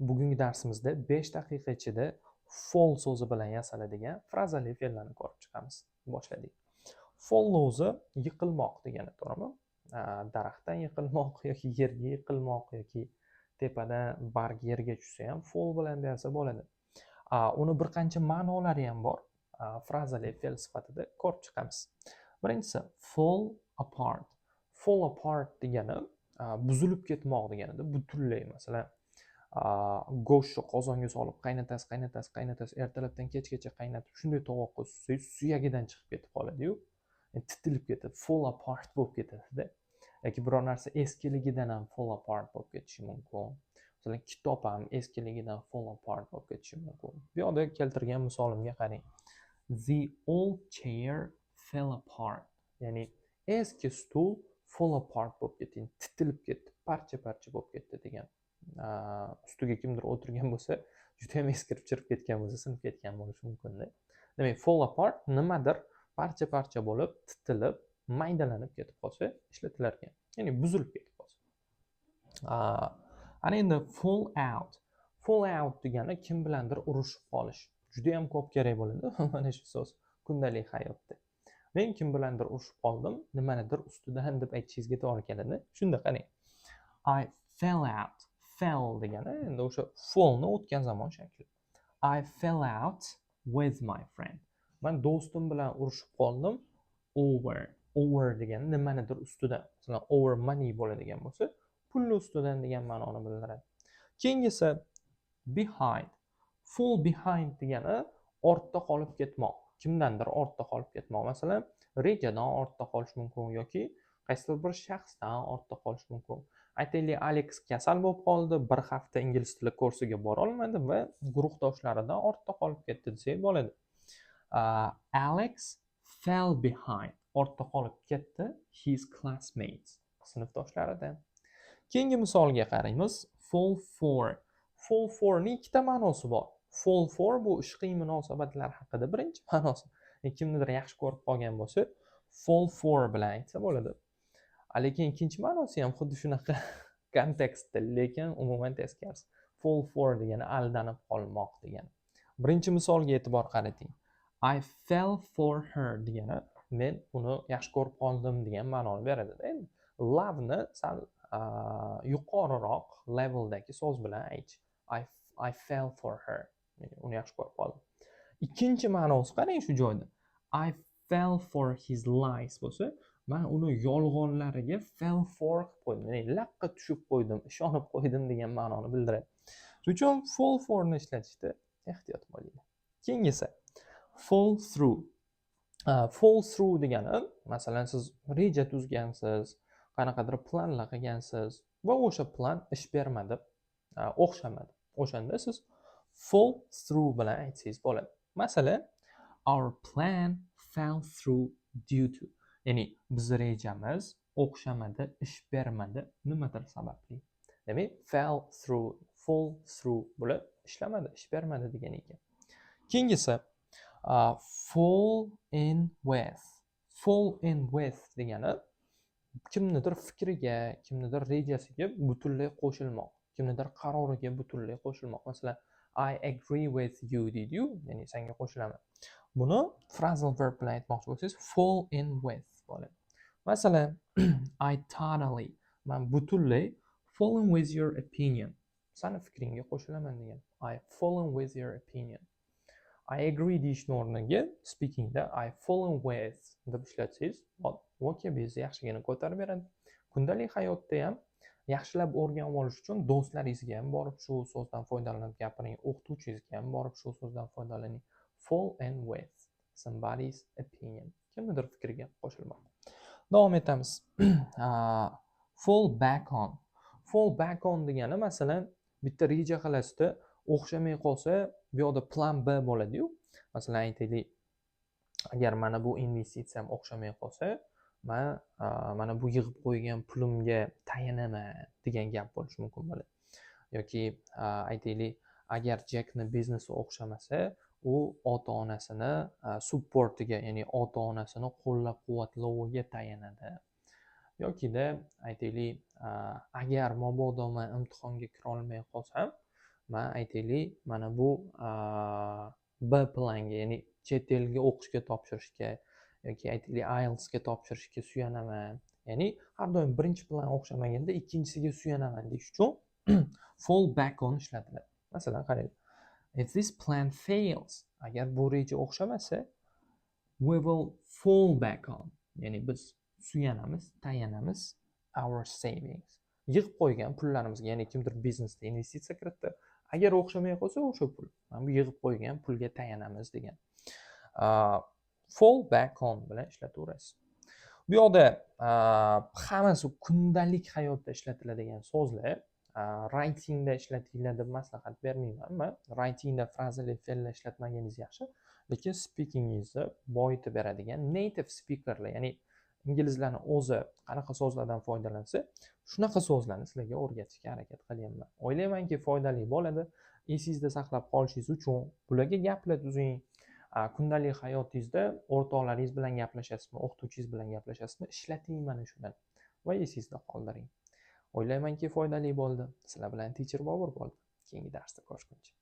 Bugungi darsimizda 5 daqiqa ichida fall so'zi bilan yasaladigan frazali fe'llarni ko'rib chiqamiz. Boshladik. Fall o'zi yiqilmoq degani, to'g'rimi? Daraxtdan yiqilmoq yoki yerga yiqilmoq yoki tepadan barg yerga tushsa ham fall bilan bersa bo'ladi. Uni bir qancha ma'nolari ham bor. Frazali fe'l sifatida ko'rib chiqamiz. Birinchisi fall apart. Fall apart degani buzilib ketmoq deganida butunlay. Masalan, go'shtni qozonga solib qaynatasiz, qaynatasiz, qaynatasiz, ertalabdan kechgacha qaynatib, shunday tovoqqa sussangiz, suyagidan chiqib ketib qoladiyu, titilib ketadi, fall apart bo'lib ketadida. Yoki biror narsa eskiligidan ham fall apart bo'lib ketishi mumkin. Masalan, kitob ham eskiligidan fall apart bo'lib ketishi mumkin. Bu yoqda keltirgan misolimga qarang: "The old chair fell apart", ya'ni eski stul fall apart bo'lib ketdi, titilib ketdi, parcha parcha bo'lib ketdi degan. Ustiga kimdir o'tirgan bo'lsa, judayam eskirib, chirib ketgan bo'lsa, sinib ketgan bo'lishi mumkinda. Demak, fall apart nimadir parcha parcha bo'lib, titilib, maydalanib ketib qolsa ishlatilar ekan, ya'ni buzilib ketib qolsa. Ana endi fall out. Fall out degani kim bilandir urushib qolish. Judayam ko'p kerak bo'ladi mana shu so'z kundalik hayotda. Men kim bilandir urushib qoldim nimanidir ustidan deb aytishingizga to'g'ri keladi. Shunda qarang: I fell out. Fell degani endi o'sha fallni o'tgan zamon shakli. I fell out with my friend, man do'stim bilan urushib qoldim. Over. Over degani nimanidir ustidan. Masalan, over money bo'ladigan bo'lsa, pulni ustidan degan ma'noni bildiradi. Keyingisi behind. Fall behind degani ortda qolib ketmoq, kimdandir ortda qolib ketmoq. Masalan, rejadan ortda qolish mumkin yoki qaysidir bir shaxsdan ortda qolish mumkin. Aytaylik, Aleks kasal bo'lib qoldi, bir hafta ingliz tili kursiga borolmadi va guruhdoshlaridan ortda qolib ketdi desak bo'ladi. Alex fell behind, ortda qolib ketdi, his classmates, sinfdoshlaridan. Keyingi misolga qaraymiz: fall for. Fall forni ikkita ma'nosi bor. Fall for bu ishqiy munosabatlar haqida birinchi ma'nosi. Kimnidir yaxshi ko'rib qolgan bo'lsa, fall for bilan aytsa bo'ladi. Lekin ikkinchi ma'nosi ham xuddi shunaqa kontekstda, lekin umuman teskarisi. Fall for degani aldanib qolmoq degani. Birinchi misolga e'tibor qarating: "I fell for her" degani men uni yaxshi ko'rib qoldim degan ma'noni beradida. Endi loveni sal yuqoriroq leveldagi so'z bilan aytish. I fell for her, men uni yaxshi ko'rib qoldim. Ikkinchi ma'nosi, qarang shu joyda, "I fell for his lies" bo'lsa, man uni yolg'onlariga fell for qilib qo'ydim, ya'ni laqqa tushib qo'ydim, ishonib qo'ydim degan ma'noni bildiradi. Shuning uchun fall forni ishlatishda ehtiyot bo'linglar. Keyingisi fall through. Fall through degani, masalan, siz reja tuzgansiz, qanaqadir planlar qilgansiz va o'sha plan ish bermadi, o'xshamadi. O'shanda siz fall through bilan aytsangiz bo'ladi. Masalan, "Our plan fell through due to", ya'ni bizni rejamiz o'xshamadi, ish bermadi nimadir sababli. Demak, fell through, fall through, bular ishlamadi, ish bermadi degan ekan. Keyingisi fall in with. Fall in with degani kimnidir fikriga, kimnidir rejasiga butunlay qo'shilmoq, kimnidir qaroriga butunlay qo'shilmoq. Masalan, "I agree with you" deydiyu, ya'ni sanga qo'shilaman. Buni phrasal verb bilan aytmoqchi bo'lsangiz, fall in with bo'ladi. Masalan, "I totally", man butunlay, fall in with your opinion, sani fikringga qo'shilaman degan. I fall in with your opinion. "I agree" deyishni o'rniga speakingda "I fall in with" deb ishlatsangiz, vocabingizni yaxshigina ko'tarib beradi. Kundalik hayotda ham yaxshilab o'rganib olish uchun do'stlaringizga ham borib shu so'zdan foydalanib gapiring, o'qituvchingizga ham borib shu so'zdan foydalaning. Fall in with somebody's opinion, kimnidir fikriga qo'shilmoq. Davom etamiz. Fall back on. Fall back on degani, masalan, bitta reja qilasizda, o'xshamay qolsa, bu yoqda plan B bo'ladiyu. Masalan, aytaylik, agar mana bu investitsiyam o'xshamay qolsa, man mana bu yig'ib qo'ygan pulimga tayanaman degan gap bo'lishi mumkin bo'ladi. Yoki aytaylik, agar Jekni biznesi o'xshamasa, u ota onasini supportiga, ya'ni ota onasini qo'llab quvvatloviga tayanadi. Yokida aytaylik, agar mabodo man imtihonga kirolmay qolsam, Man, aytaylik, mana bu B planga, ya'ni chet elga o'qishga topshirishga yoki, aytaylik, IELTSga topshirishga suyanaman. Ya'ni har doim birinchi plan o'xshamaganda ikkinchisiga suyanaman deyish uchun fall back on ishlatiladi. Masalan, qarang: "If this plan fails", agar bu reja o'xshamasa, "we will fall back on", ya'ni biz suyanamiz, tayanamiz, "our savings", yig'ib qo'ygan pullarimizga. Ya'ni kimdir biznesda investitsiya kiritdi, agar o'xshamay qolsa o'sha pul, mana bu yig'ib qo'ygan pulga tayanamiz degan fall back on bilan ishlataverasiz. Bu yoqda hammasi kundalik hayotda ishlatiladigan so'zlar. Writingda ishlatinglar deb maslahat bermayman man. Writingda фразальli fe'llar ishlatmaganingiz yaxshi, lekin speakingingizni boyitib beradigan, native speakerlar, ya'ni inglizlarni o'zi qanaqa so'zlardan foydalansa, shunaqa so'zlarni sizlarga o'rgatishga harakat qilyapman. O'ylaymanki, foydali bo'ladi. Esingizda saqlab qolishingiz uchun bularga gaplar tuzing. Kundalik hayotingizda o'rtoqlaringiz bilan gaplashasizmi, o'qituvchingiz bilan gaplashasizmi, ishlating mana shuni va esingizda qoldiring. O'ylaymanki, foydali bo'ldi. Sizlar bilan Teacher Bobur bo'ldi. Keyingi darsda ko'rishguncha.